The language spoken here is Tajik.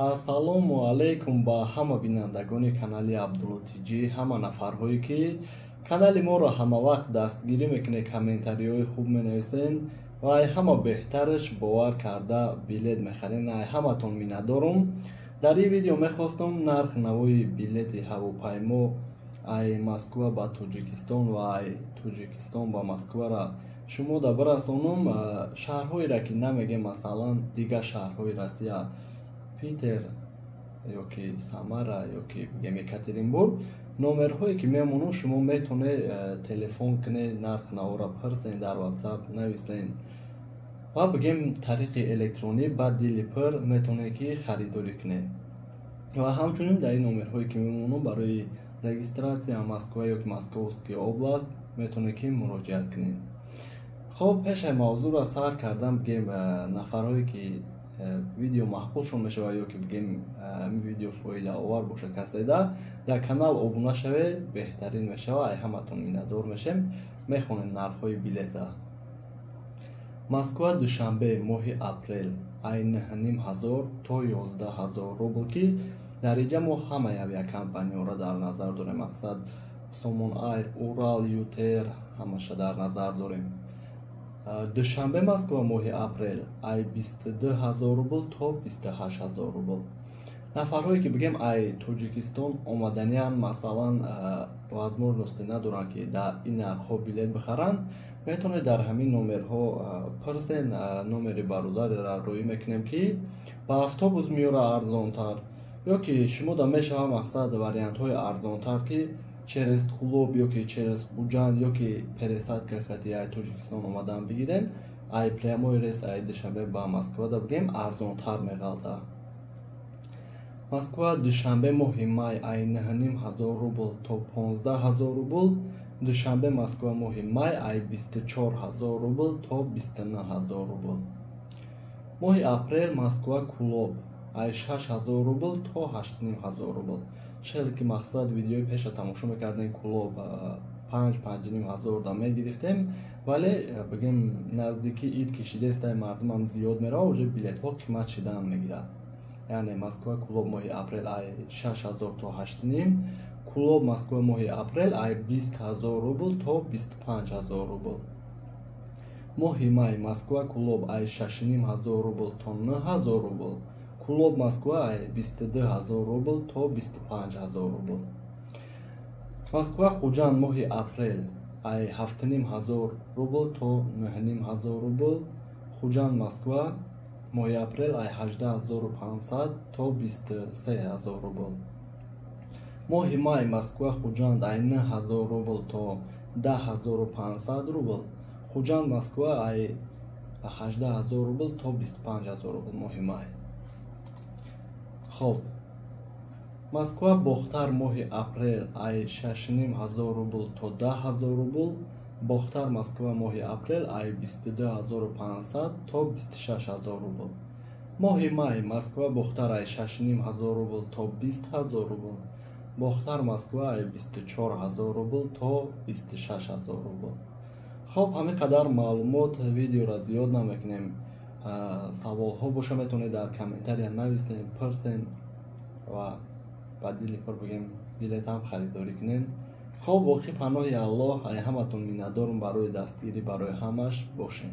Ассалому алайкум ба ҳама бинандагони канали Абдулло Тиҷӣ, ҳама нафарҳое, ки канали моро ҳамавақт дастгирӣ мекунед, комментариҳои хуб менависен ва ай ҳама беҳтараш бовар карда билет мехарен. Ай ҳаматон миннатдорум. Дар ин видео мехостам нарх навои билети ҳавопаймо ай Москва ба Тоҷикистон ва ай Тоҷикистон ба Москвара шумо да бирасонам. Шаҳрҳоеро ки намегем, масалан, дигар шаҳрҳои Россия, Питер ёки Самара ёки бигем Екатеринбург, номерҳое ки мемонам, шумо метавонед телефон кунед, нарх навора пурсен, дар WhatsApp нависен ва бигем тариқи электронӣ ба дили пур метавонед, ки харидорӣ кунед. Ва ҳамчунин дар ин номерҳое ки мемонам, барои регистрация Москва ёки Московский область метавонед, ки муроҷиат кунед. Хоб, пешаи мавзӯъро сар кардан, бигем, нафарҳое ки видео маъқулшон мешавад ё ки бигем видео фоидаовар боша каседа, дар канал обуна шавед, беҳтарин мешавад. Ай ҳаматон миннатдор мешем. Мехонем нархҳои билета. Москва Душанбе моҳи апрел ай 9500 то 11 000 рубл, ки дар инҷа мо ҳамаи авиакомпаниҳоро дар назар дорем, мақсад, Сомон Айр, Урал, ЮТэйр, ҳамаша дар назар дорем. Душанбе Москва моҳи апрел ай 22 000 рубл то 28 000 рубл. Нафарҳое ки бигем ай Тоҷикистон омаданиан, масалан, возможности надоранд, ки дар ин нархҳо билет бихаранд, метавонед дар ҳамин номерҳо пурсен. Номери бародареро роӣ мекунем, ки ба автобус меёра арзонтар, ё ки шумо да мешавад, мақсад, вариантҳои арзонтар, ки через Кулоб ёки через Хуҷанд ёки пересадка хати ай Тоҷикистон омадан бигирен, ай прямой рейс ай Душанбе ба Москва да бигем арзонтар меғалта. Москва Душанбе моҳи май ай 9500 рубл то 15 000 рубл. Душанбе Москва моҳи май ай 24 000 рубл то 29 000 рубл. Моҳи апрел Москва Кулоб ай 6000 рубл то 8500 рубл. Чел ки, мақсад, видеои пеша тамошо мекардем, Кулоб панҷ панҷним ҳазор да мегирифтем, вале бигем наздики ид кишидестай, мардумам зиёд мерава, уже билетҳо қимат шидан мегирад. Яъне Москва Кулоб моҳи апрел ай 6000 то ҳаштним, Кулоб Москва моҳи апрел ай 20 000 рубл то 25 000 рубл. Моҳи май Москва Кулоб ай 6500 рубл то 9000 рубл. Кулоб Москва ай 22 000 рубл то 25 000 рубл. Москва Хуҷанд моҳи апрел ай 7500 рубл то 9500 рубл. Хуҷанд Москва моҳи апрел ай 18 500 то 23 000 рубл. Моҳи май Москва Хуҷанд ай 9000 рубл то 10 500 рубл. Хуҷанд Москва ай 18 000 рубл то 25 000 рубл моҳи май. Хоб, Москва Бохтар моҳи апрел ай 6500 рубл то 10 000 рубл. Бохтар Москва моҳи апрел ай 22 500 то 26 000 рубл. Моҳи май Москва Бохтар ай 6500 рубл то 20 000 рубл. Бохтар Москва ай 24 000 рубл то 26 000 рубл. Хоб, ҳамин қадар маълумот, видеоро зиёд намекунем. Саволҳо боша, метавонед дар комментария нависен, пурсен ва ба дили пур бигем билетам харидорӣ кунен. Хоб, боқӣ паноҳи Аллоҳ. Ай ҳаматон миннатдорум барои дастгирӣ, барои ҳамаш бошем.